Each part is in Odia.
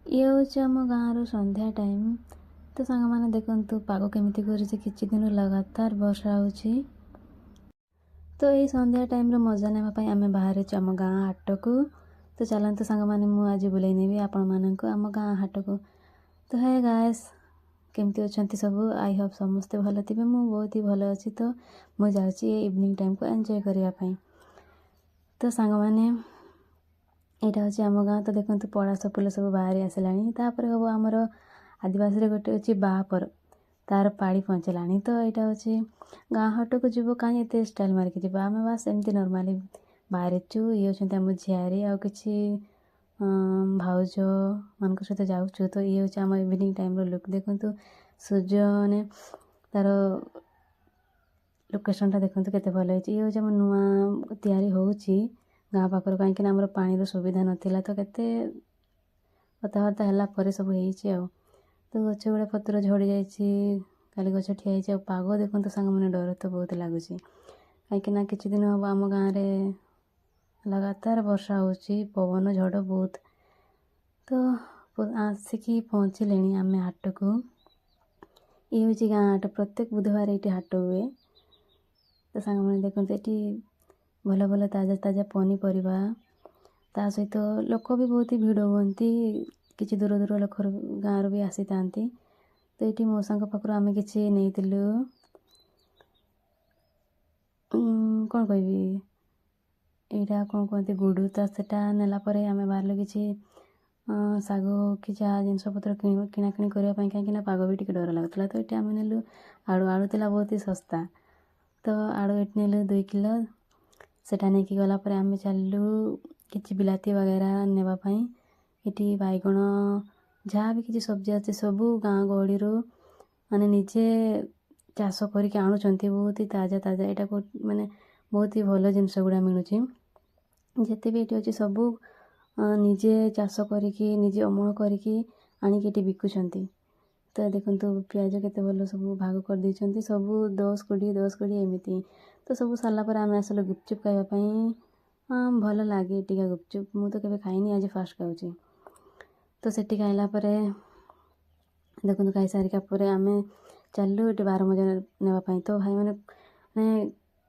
ଇଏ ହେଉଛି ଆମ ଗାଁର ସନ୍ଧ୍ୟା ଟାଇମ୍। ତ ସାଙ୍ଗମାନେ, ଦେଖନ୍ତୁ ପାଗ କେମିତି କରିଛି। କିଛି ଦିନ ଲଗାତାର ବର୍ଷା ହେଉଛି। ତ ଏଇ ସନ୍ଧ୍ୟା ଟାଇମ୍ର ମଜା ନେବା ପାଇଁ ଆମେ ବାହାରିଛୁ ଆମ ଗାଁ ହାଟକୁ। ତ ଚାଲନ୍ତୁ ସାଙ୍ଗମାନେ, ମୁଁ ଆଜି ବୁଲେଇ ନେବି ଆପଣମାନଙ୍କୁ ଆମ ଗାଁ ହାଟକୁ। ତ ହେ ଗାଏସ୍, କେମିତି ଅଛନ୍ତି ସବୁ? I Hope ସମସ୍ତେ ଭଲ ଥିବେ। ମୁଁ ବହୁତ ହି ଭଲ ଅଛି। ତ ମୁଁ ଯାଉଛି ଏ ଇଭିନିଂ ଟାଇମ୍କୁ ଏନ୍ଜୟ କରିବା ପାଇଁ। ତ ସାଙ୍ଗମାନେ, ଏଇଟା ହେଉଛି ଆମ ଗାଁ। ତ ଦେଖନ୍ତୁ, ପଳାଶ ଫୁଲ ସବୁ ବାହାରି ଆସିଲାଣି। ତାପରେ ହେବ ଆମର ଆଦିବାସୀରେ ଗୋଟେ ଅଛି ବାହା ପର୍ବ, ତାର ପାଳି ପହଞ୍ଚିଲାଣି। ତ ଏଇଟା ହେଉଛି ଗାଁ ହାଟକୁ ଯିବ, କାହିଁ ଏତେ ଷ୍ଟାଇଲ୍ ମାରିକି ଯିବ? ଆମେ ବାସ୍ ଏମିତି ନର୍ମାଲି ବାହାରିଛୁ। ଇଏ ହେଉଛନ୍ତି ଆମ ଝିଆରୀ ଆଉ କିଛି ଭାଉଜ ମାନଙ୍କ ସହିତ ଯାଉଛୁ। ତ ଇଏ ହେଉଛି ଆମ ଇଭିନିଂ ଟାଇମ୍ର ଲୁକ୍। ଦେଖନ୍ତୁ, ସୂର୍ଯ୍ୟ ମାନେ ତାର ଲୋକେସନ୍ଟା ଦେଖନ୍ତୁ କେତେ ଭଲ ହେଇଛି। ଇଏ ହେଉଛି ଆମ ନୂଆ ତିଆରି ହେଉଛି ଗାଁ ପାଖରୁ, କାହିଁକିନା ଆମର ପାଣିର ସୁବିଧା ନଥିଲା। ତ କେତେ କଥାବାର୍ତ୍ତା ହେଲା ପରେ ସବୁ ହେଇଛି। ଆଉ ତ ଗଛ ଗୁଡ଼ା ପତ୍ର ଝଡ଼ି ଯାଇଛି, ଖାଲି ଗଛ ଠିଆ ହେଇଛି। ଆଉ ପାଗ ଦେଖନ୍ତୁ ସାଙ୍ଗମାନେ, ଡର ତ ବହୁତ ଲାଗୁଛି, କାହିଁକିନା କିଛି ଦିନ ହେବ ଆମ ଗାଁରେ ଲଗାତାର ବର୍ଷା ହେଉଛି, ପବନ ଝଡ଼ ବହୁତ। ତ ଆସିକି ପହଞ୍ଚିଲେଣି ଆମେ ହାଟକୁ। ଇଏ ହେଉଛି ଗାଁ ହାଟ। ପ୍ରତ୍ୟେକ ବୁଧବାର ଏଇଠି ହାଟ ହୁଏ। ତ ସାଙ୍ଗମାନେ, ଦେଖନ୍ତୁ, ଏଠି ଭଲ ଭଲ ତାଜା ତାଜା ପନିପରିବା, ତା ସହିତ ଲୋକ ବି ବହୁତ ଭିଡ଼ ହୁଅନ୍ତି। କିଛି ଦୂର ଦୂର ଲୋକର ଗାଁରୁ ବି ଆସିଥାନ୍ତି। ତ ଏଇଠି ମଉସାଙ୍କ ପାଖରୁ ଆମେ କିଛି ନେଇଥିଲୁ। କ'ଣ କହିବି, ଏଇଟା କ'ଣ କୁହନ୍ତି, ଗୁଡ଼ୁ। ତ ସେଟା ନେଲା ପରେ ଆମେ ବାହାରିଲୁ କିଛି ଶାଗ କି ଯାହା ଜିନିଷ ପତ୍ର କିଣାକିଣି କରିବା ପାଇଁ, କାହିଁକିନା ପାଗ ବି ଟିକେ ଡର ଲାଗୁଥିଲା। ତ ଏଠି ଆମେ ନେଲୁ ଆଳୁ। ଆଳୁ ଥିଲା ବହୁତ ହି ଶସ୍ତା। ତ ଆଳୁ ଏଠି ନେଲୁ 2 କିଲୋ। ସେଟା ନେଇକି ଗଲା ପରେ ଆମେ ଚାଲିଲୁ କିଛି ବିଲାତି ବଗେରା ନେବା ପାଇଁ। ଏଠି ବାଇଗଣ, ଯାହା ବି କିଛି ସବଜି ଅଛି, ସବୁ ଗାଁ ଗହଳିରୁ ମାନେ ନିଜେ ଚାଷ କରିକି ଆଣୁଛନ୍ତି। ବହୁତ ହି ତାଜା ତାଜା, ଏଇଟାକୁ ମାନେ ବହୁତ ହି ଭଲ ଜିନିଷ ଗୁଡ଼ା ମିଳୁଛି। ଯେତେ ବି ଏଠି ଅଛି, ସବୁ ନିଜେ ଚାଷ କରିକି, ନିଜେ ଅମଳ କରିକି ଆଣିକି ଏଠି ବିକୁଛନ୍ତି। ତ ଦେଖନ୍ତୁ, ପିଆଜ କେତେ ଭଲ ସବୁ ଭାଗ କରିଦେଇଛନ୍ତି, ସବୁ 10 20, 10 20 ଏମିତି। ତ ସବୁ ସାରିଲା ପରେ ଆମେ ଆସିଲୁ ଗୁପଚୁପ୍ ଖାଇବା ପାଇଁ। ହଁ, ଭଲ ଲାଗେ ଏଠିକା ଗୁପଚୁପ୍। ମୁଁ ତ କେବେ ଖାଇନି, ଆଜି ଫାର୍ଷ୍ଟ ଖାଉଛି। ତ ସେଠି ଖାଇଲା ପରେ ଦେଖନ୍ତୁ, ଖାଇସାରିକା ପରେ ଆମେ ଚାଲିଲୁ ଏଠି ବାରମଜା ନେବା ପାଇଁ। ତ ଭାଇମାନେ, ମାନେ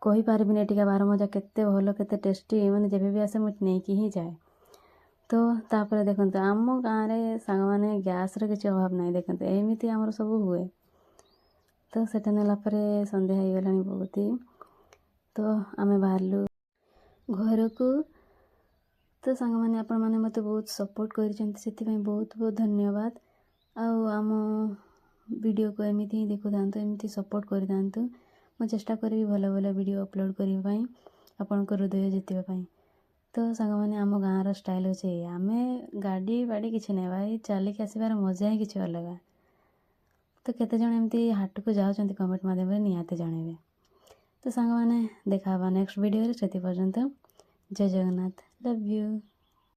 କହିପାରିବିନି ଏଠିକା ବାରମଜା କେତେ ଭଲ, କେତେ ଟେଷ୍ଟି। ମାନେ ଯେବେ ବି ଆସେ, ମୁଁ ନେଇକି ହିଁ ଯାଏ। ତ ତାପରେ ଦେଖନ୍ତୁ, ଆମ ଗାଁରେ ସାଙ୍ଗମାନେ ଗ୍ୟାସ୍ର କିଛି ଅଭାବ ନାହିଁ। ଦେଖନ୍ତୁ, ଏମିତି ଆମର ସବୁ ହୁଏ। ତ ସେଟା ନେଲା ପରେ ସନ୍ଧ୍ୟା ହେଇଗଲାଣି ବହୁତ ହି। ତ ଆମେ ବାହାରିଲୁ ଘରକୁ। ତ ସାଙ୍ଗମାନେ, ଆପଣମାନେ ମୋତେ ବହୁତ ସପୋର୍ଟ କରିଛନ୍ତି, ସେଥିପାଇଁ ବହୁତ ବହୁତ ଧନ୍ୟବାଦ। ଆଉ ଆମ ଭିଡ଼ିଓକୁ ଏମିତି ହିଁ ଦେଖୁଥାନ୍ତୁ, ଏମିତି ସପୋର୍ଟ କରିଥାନ୍ତୁ। ମୁଁ ଚେଷ୍ଟା କରିବି ଭଲ ଭଲ ଭିଡ଼ିଓ ଅପଲୋଡ଼ କରିବା ପାଇଁ, ଆପଣଙ୍କ ହୃଦୟ ଜିତିବା ପାଇଁ। ତ ସାଙ୍ଗମାନେ, ଆମ ଗାଁର ଷ୍ଟାଇଲ୍ ହେଉଛି ଏଇଆ। ଆମେ ଗାଡ଼ି ବାଡ଼ି କିଛି ନାହିଁ ଭାଇ, ଚାଲିକି ଆସିବାର ମଜା ହିଁ କିଛି ଅଲଗା। ତ କେତେଜଣ ଏମିତି ହାଟକୁ ଯାଉଛନ୍ତି, କମେଣ୍ଟ ମାଧ୍ୟମରେ ନିହାତି ଜଣାଇବେ। ତ ସାଙ୍ଗମାନେ, ଦେଖା ହେବା ନେକ୍ସଟ ଭିଡ଼ିଓରେ। ସେଥି ପର୍ଯ୍ୟନ୍ତ ଜୟ ଜଗନ୍ନାଥ, ଲଭ୍ you.